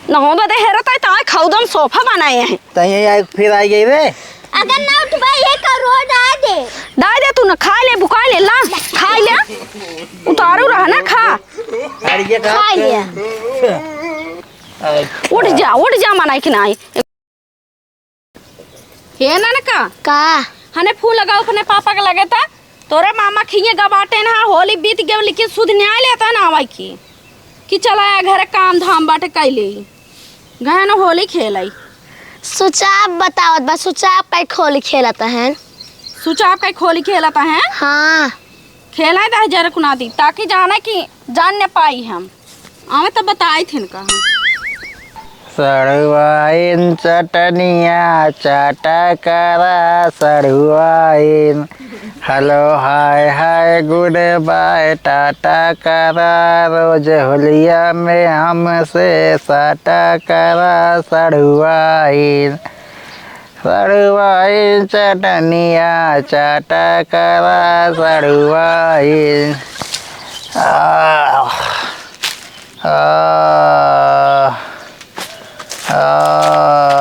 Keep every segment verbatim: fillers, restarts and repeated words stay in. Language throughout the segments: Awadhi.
नौ बजे हेरत है, ताय खौदम सोफा बनाए हैं। तहीं आई, फिर आई गई रे। अगर ना उठबे, ये का रोज डाल दे। डाल दे तू ना, खाइ ले, बुकाइ ले, ला, खाइ ले। उतारू रहा ना, खा। अरे ये का खाइ ले। अरे। उठ जा, उठ जा, मनाई कि नाई। हे ननका। का? हने फोन लगाओ अपने पापा के लगे त। तोरे मामा खिए गबाटे ना, होली बीत गए, लेकिन सुध न्याय लेता ना आवाई की। कि चला आ घरे काम धाम बाटे कैले। गए ना होली खेलाई। सुचाप बतावत बा, सुचाप काई होली खेलत हैं? सुचाप काई होली खेलत हैं? हाँ। खेलाई दह जरा कुना दी, ताकि जाना कि जान न पाई हम। आवे त बताई थिन का हम। सड़ुआइन चटनिया चाटा करा सड़ुआइन। Hello, hi, hi, good bye, टाटा करा। रोज होलिया में हमसे साटा करा सड़ुआइन। सड़ुआइन चटनिया चाटा करा सड़ुआइन। आ, आ, आ।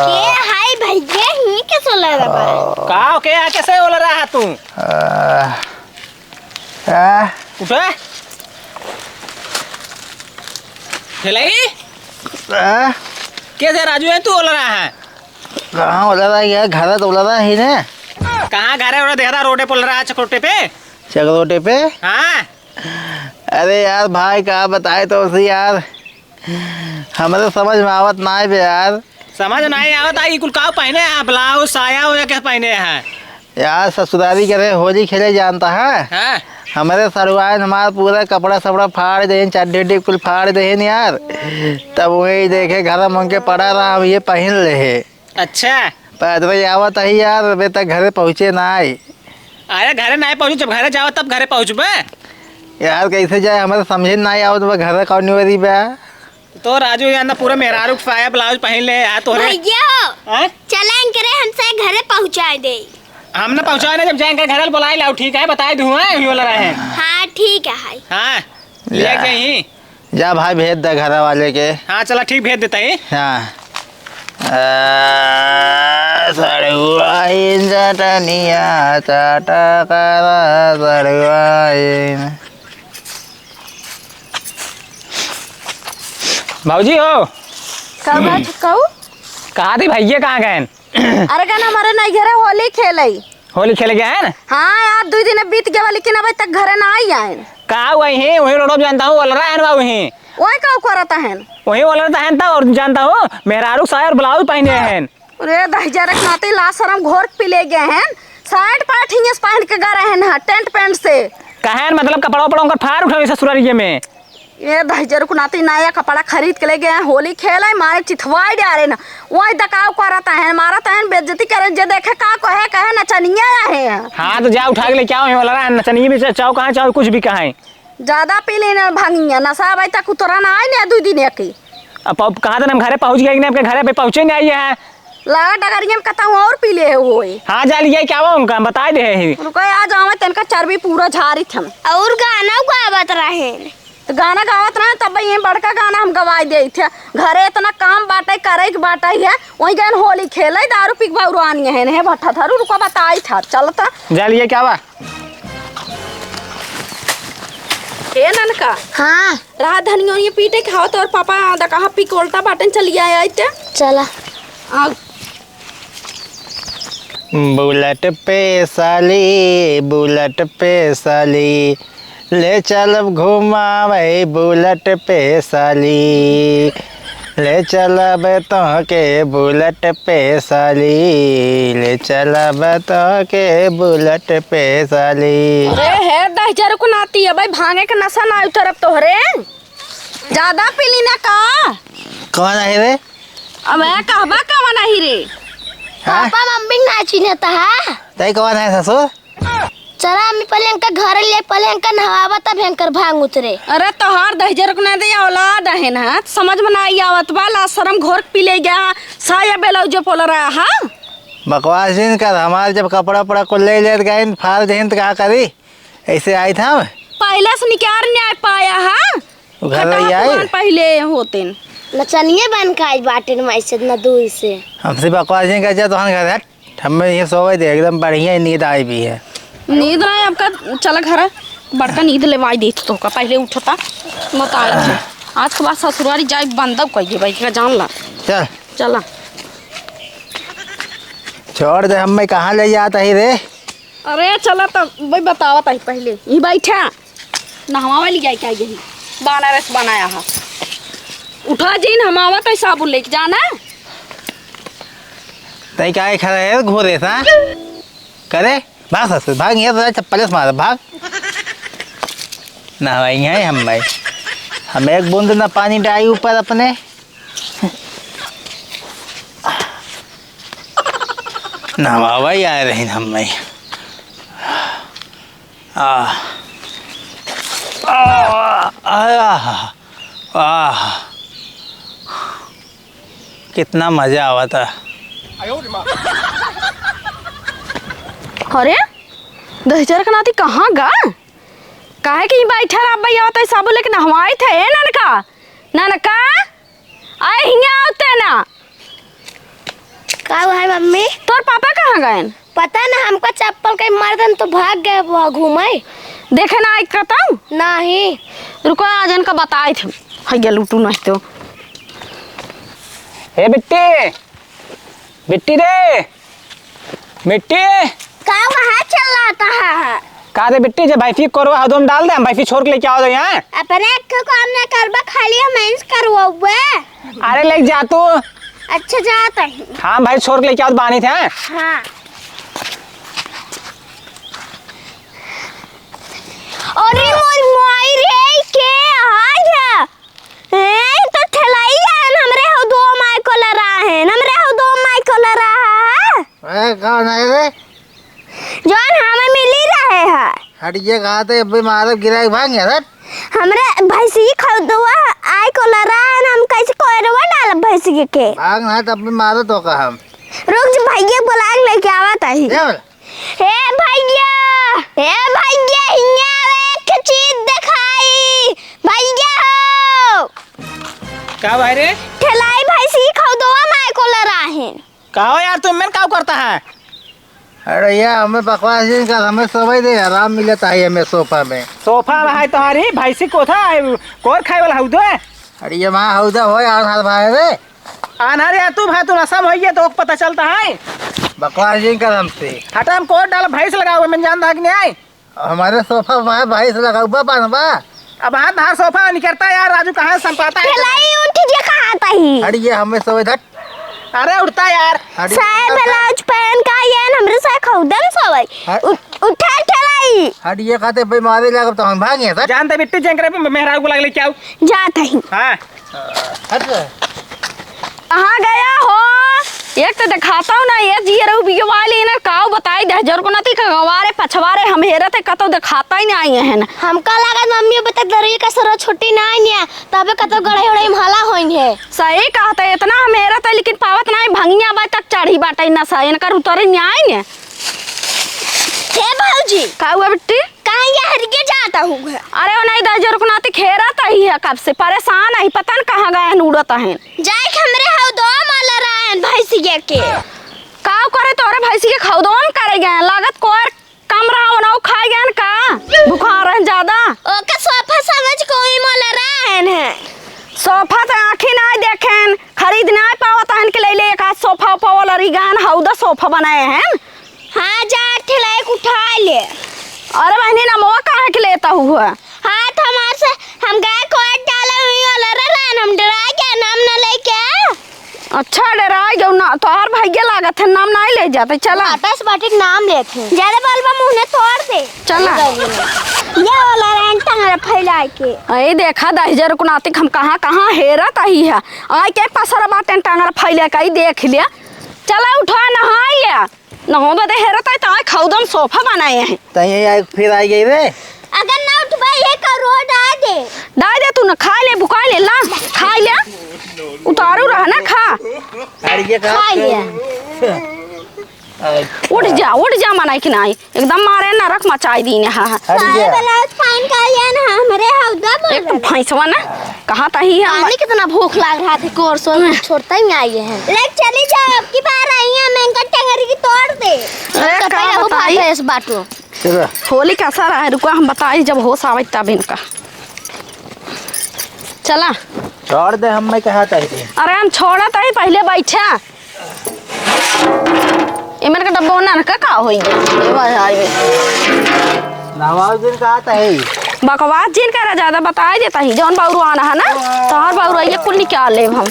के हाय भैया, ही के सोलर बा? का हो, के आके से ओलरा है तू? आ, आ। उठे। खेलाई? आ? के से राजू है तू ओलरा है? कहाँ ओलरा है यार? घर तो ओलरा ही ने। कहाँ घर है? ओलरा देखा था रोडे पे ओलरा है, चकरोटे पे। चकरोटे पे? हाँ। अरे यार भाई, का बताए तो उसी यार, हमरे समझ में आवत नाई बे यार। समझ नाई आवत, आ, ई कुल का पहने हैं? ब्लाउज, साया, उया के पहने हैं? यार, ससुरारी करे होली खेले जानता है? हाँ। हमरे सड़ुआइन हमार पूरा कपड़ा सपड़ा फाड़ देहिन, चड्ढी उड्ढी कुल फाड़ देहिन यार। तब वही देखे घर में उनके पड़ा रहा, हम ये पहन ले है। अच्छा। पैदल ही आवत ही यार, अबे तक घरे पहुँचे ना आई। अरे घरे ना पहुँचे, जब घरे जाओ तब घरे पहुँचबे। यार कैसे जाए, हमारे समझे ना आई आवत बा, घरे कौन निवरी बा। तो राजू यहाँ ना पूरा मेहरारू के साया ब्लाउज पहन ले यार तोहरे। भैया हो, हाँ? चला इनकरे हमसे घरे पहुँचाए दे। हम ना पहुँचाए ना, जब जाए इनके घरे बुलाए लाओ, ठीक है, बताए दूँ, हाँ, यही वाला रहे। हाँ, ठीक है, हाय। हाँ, ले या। गई। जा भाई, भेज दे घर वाले के। हाँ, चला, ठीक, भेज देता है। हाँ। आ, सड़ुआइन चटनिया चाटा करा सड़ुआइन। भौजी हो। का बात कहू? कहा थी भैया कहाँ गए? अरे, गन हमारे नैहरे होली खेलई। होली खेले गए हैं ना? हाँ यार, दुई दिन बीत गया, लेकिन अबे तक घरे ना आई आए। का वही, वही रोडो जानता हूँ, ओलरा है ना वही। वही का करत हैं? वही ओलरा तो है ना, और जानता हूँ, मेहरारू साया और ब्लाउज पहने हैं। अरे दहिजरक नाती, लाज सरम घोर पी ले गए हैं। शर्ट पैंट ही पहन के गा रहे हैं, टेंट पैंट से। कहें मतलब कपड़ा उपड़ा उनकर फाड़ उठावे ससुरारिये में। ए दहिजरक नाती, नया कपड़ा खरीद के ले गए हैं, होली खेले, मारे चिथवाई डारे ना। वही दकाव करत हैं, मारत हैं, बेइज्जती करे, जे देखे का कहे, कहे नचनिया है। हाँ, तो जा उठा के लेके आओ, ये वाला रहा, नचनिया भी चाहो कहाँ, चाहो कुछ भी कहाँ है। ज्यादा पी लेना भांगिया, नशा अबे तक उतरा ना आए ना, दुई दिन एक ही। अब, अब कहा था ना, हम घरे पहुँच गए कि नहीं, आपके घरे पे पहुँचे नहीं आई है। लगा डगरिया में कतहूँ और पी ले होए। हाँ, जा लिया क्या हुआ उनका, हम बताए दे ही। उनको आज आवे, तनका चर्बी पूरा झारित हम। और गाना गावत रहे। तो गाना गावत रहे, तब ये बड़का गाना हम गवाए देइत है। घरे इतना काम बाटे, करे के बाटे है, वही गए होली खेले, दारू पी के बौरानी है, नहीं भट्ठा धरू, रुको बताइत है, चलता। जा लिया क्या हुआ? ए ननका। हाँ। रात धनिया ये पीटे खाओ तो और पापा द कहाँ पी के उल्टा बाटन चली आए आइते। चला। आ। बुलेट पे साली, बुलेट पे साली, ले चलब घुमावे बुलेट पे साली। ले चलब तोहके बुलेट पे साली, ले चलब तोहके बुलेट पे साली। अरे हे दहिजरक नाती, अबे भांगे के नशा ना उतरब तोहरे। ज्यादा पीली ना का? कौन है रे? अबे कहबा कौन है रे? हाँ? पापा मम्मी ना चिन्हता है। तई कौन है ससुर? चला, अम्मी, पहले इनका घर ले, पहले इनका नहवावा, तब इनकर भांग उतरे। अरे, तोहार दहिजरक ना दे औलाद है ना, समझ में ना आई आवत बा, लाज सरम घोर पी ले गया, साया ब्लाउज पोल रहा, हाँ? बकवास जिन कर, हमार जब कपड़ा उपड़ा को ले लेत गए, फाड़ देहिन त का करी? ऐसे आई था हम। पहले से निकार नहीं आ पाया, हाँ? घर खटा रही आई? पुरान पहले होते न। नचनिए बन के आई बाटे न माई से इतना दूर से। हमसे बकवास नहीं कर जा, तोहन घर हट। हमें ये सोवे दे, एकदम बढ़िया नींद आई भी है। नींद ना है आपका, चला घर है। बड़का नींद लेवाई देत तोहका, पहले उठता, मत आए थे। आज के बाद ससुरारी जाए बंदब कहिए भाई का जान ला। चल। चला। छोड़ दे, हमें कहाँ ले जाता ही रे? अरे चला तो भाई बतावत ही पहले। ई बैठा। नहवावे ले जाए क्या यही? बनारस बनाया है। उठा जी, नहवावत ही साबुन लेके जाना। तई काहे खड़ा है घोड़े सा? करे? भाग ससुर, भाग, यहाँ से चप्पल से मार, भाग। ना भाई, यहाँ हम भाई। हम एक बूंद ना पानी डाई ऊपर अपने। ना भाई, आए रहे हम भाई। आ। आ, आ, आ, आ। कितना मजा आवता। अरे, दहिजर के नाती कहाँ गा? काहे कि बैठा रहा भैया, तो साबुन लेके नहवाई थे, ए ननका? ननका? आए हियाँ आवते ना। का हुआ है मम्मी? तोर पापा कहाँ गए? पता ना, हमका चप्पल कहीं मार देन तो भाग गए वो घूमे। देखे ना आई कतऊ? नहीं। रुको, आज इनका बताए थे। हैया लूटू नहीं तो। ए बिट्टी, बिट्टी रे, बिट्टी। का वहाँ चिल्लाता है? का रे बिट्टी, जे भैंसी कोरवा हदो में डाल दे, हम भैंसी छोड़ के लेके आओ यहाँ। अपने एक ठो काम ना करबा, खाली हम इंस करवावे। अरे ले जा तू। अच्छा जाता हूँ। हाँ भाई, छोड़ के लेके आओ, बानी थे। हाँ। अरे मोर माई रे, के आ गया? ए, तो ठेलाई जान, हमरे हौ दो माई को लड़ा है, हमरे हौ दो माई को लड़ा है। ए, कौन है रे? जौन हमें मिली रहे है। हटिए, कहा थे, अबे मारब गिरा के भाग गया, हट। हमरे भैंसी खौदुआ आई को लड़ा है, हम कैसे कोयरवा डालब भैंसी के? भाग ना, तब भी मारो तो का हम। रुक जा, भैया बुला के लेके आवत ही। क्या बोला? हे भैया, हे भैया, हियाँ एक चीज दिखाई, भैया हो। का भाई रे? ठेलाई भैंसी खौदवा माय को लड़ा है। का हो यार, तू इनमें का करता है? अरे यार, हमें बकवास नहीं कर, हमें सोवे दे, आराम मिलता है हमें सोफा में। सोफा में है तुम्हारी भैंसी को था, कोर खाए वाला हौदो है। अरे ये माँ हौदा हो यार, हर भाई रे। आन्हर या तू भाई, तू नशा में होइए तो ओक पता चलता है। बकवास जिन कर हमसे। हटा, हम कोट डाल भैंस लगाओ, मैं जान धाक नहीं आए। हमारे सोफा में भैंस लगाओ, बा बांधबा। अब हाथ धार सोफा निकरता यार, राजू कहाँ से संपाता है? खेलाई उठ जे कहाँ आता ही। अरे ये हमें सोवे धट। अरे उठता यार। अरे साया उठता। ब्लाउज पहन का ये न हमरे साथ खौदन सोवे। हाँ। उठ, उठा खेलाई। अरे ये खाते बीमारी लागब तो हम भागे धट। जानते बिट्टू जेंकरे पे मेहरारू को लगले क्या? जात ही। हाँ। हट रे। कहाँ गया हो? एक तो देखाता हूँ ना, ये जिए रहू बियो वाली ना, काऊ बताई दे, जर को नती का गवारे पछवारे हम हेरत है, कतौ देखाता ही नहीं आई है ना। हमका लागत मम्मी अबे तक दरुई का सरो छुट्टी ना आई है, तबे कतौ गढ़े उड़े में हला होइन है। सही कहत है, इतना हम हेरत है, लेकिन पावत नहीं, भंगिया बा तक चढ़ी बाटे नशा, इनकर उतरे नहीं आई ने। हे भौजी। का हुआ बिट्टी? कहाँ ये हरिये जाता हूँ घर? अरे ओ नहीं, दहिजर को नाती खेरत ही है कब से, परेशान ही, पता न कहाँ गए हैं, उड़त हैं। जाए के हमरे हौदो माला रहन भैंसिया के। का करे तोरे भैंसी के खौदो में करे गए, लागत कोर कम रहा, ओनाऊ खाए गए का? बुखार रहन ज्यादा। ओके सोफा समझ कोई माला रहन है। सोफा तो आँखी ना देखेन, खरीद ना पावत हन के ले ले एक आध सोफा ओफा वाला रिगान हौदा सोफा बनाए हैं। हाँ, जा ठेला एक उठा ले। अरे बहनी, नमवा काहे के लेता हुआ? हाँ, तो हमार से, हम गाय को एक डाले हुई वाला रहन, हम डरा गया, नाम न लेके। अच्छा, डरा गयो ना, तोहार भैया लागत है, नाम नहीं ले जाते, चला। बाटा से बाटी के नाम लेते हैं। ज्यादा बोलबा, मुंह ने तोड़ दे। चला। ये वाला रहन टंगरा फैला के। ए, देखा दहिजर को नातिक हम कहाँ, कहाँ हेरत आई है। आय के पसर बाटे टंगरा फैला के, ई देख लिया। चला उठा नहाई लिया। नहो बदे हेरत आई, ताय खौदम सोफा बनाए हैं। तई आई, फिर आई गई रे। अगर ना उठबा, ये का रोड आ दे। डाल दे तू ना, खा ले, बुका ले, ला, खा ले। उतारू रहा ना, खा। अरे ये का खा ले। उठ जा, उठ जा, मनाई कि नाई, एकदम मारे नरक मचाई दीने, हाँ, हाँ। हट जा। सारे ब्लाउज पहन के आइए ना, हमरे हौदा बोल एक तो रहे। भैंसवा ना, कहाँ तही हम पानी कितना भूख लाग रहा था, कोर सोर छोड़ता ही आइए हैं। ले चली जाओ, अब की बार आई हैं, मैं इनका टंगरी की तोड़ दे। अरे, तो का पहले वो बताई? भाग गए इस बाटो। चलो। होली का असर है, रुको, हम बताई, जब होश आवत तब इनका। चला। छोड़ दे, हम मैं कहा था इसे। अरे, हम छोड़त ही, पहले बैठा। एमन का डब्बा ना का, का होई गया? ए भाई, हाय रे। नवाब दिन कहा था ही। बकवास जिन करा, ज्यादा बताई देता ही, जौन बौरू आना है ना, तोहर बौरू आइए कुल निकाल लेब हम।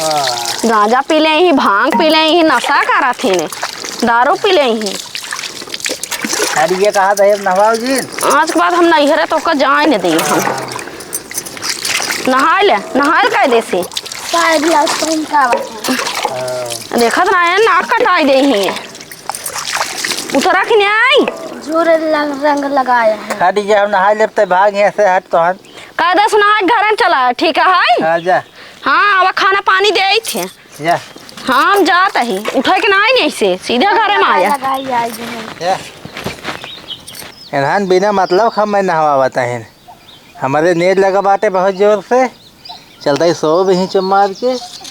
हाँ। गांजा पी ले ही, भांग पी ले ही, नशा करत ही ने, दारू पी ले ही। अरे ये कहा था, ये नहाओ जी। आज के बाद हम नैहरे तो का जाए न देब हम। नहाए ले, नहाए ले कह देसी। पाए गिलास पानी का बात है। हाँ। देखत ना है, नाक कटाई दे ही। उतरा कि नहीं आई? जोरे रंग, रंग लगाया है। हट जा, हम नहाए लेब ते भाग यहाँ से, हट तोहन। कह दे सुना, घरे चला, ठीक है? आजा। हाँ, अब खाना पानी दे आई थे। जा। हाँ, हम जात ही। उठे के ना आई नहीं से, सीधा घरे में आया। लगाई आई जो है। जा। एनहान बिना मतलब हम मैं नहवावत हन। हमारे नेट लगा बाटे बहुत जोर से। चलता ही सो भी चुप मार के।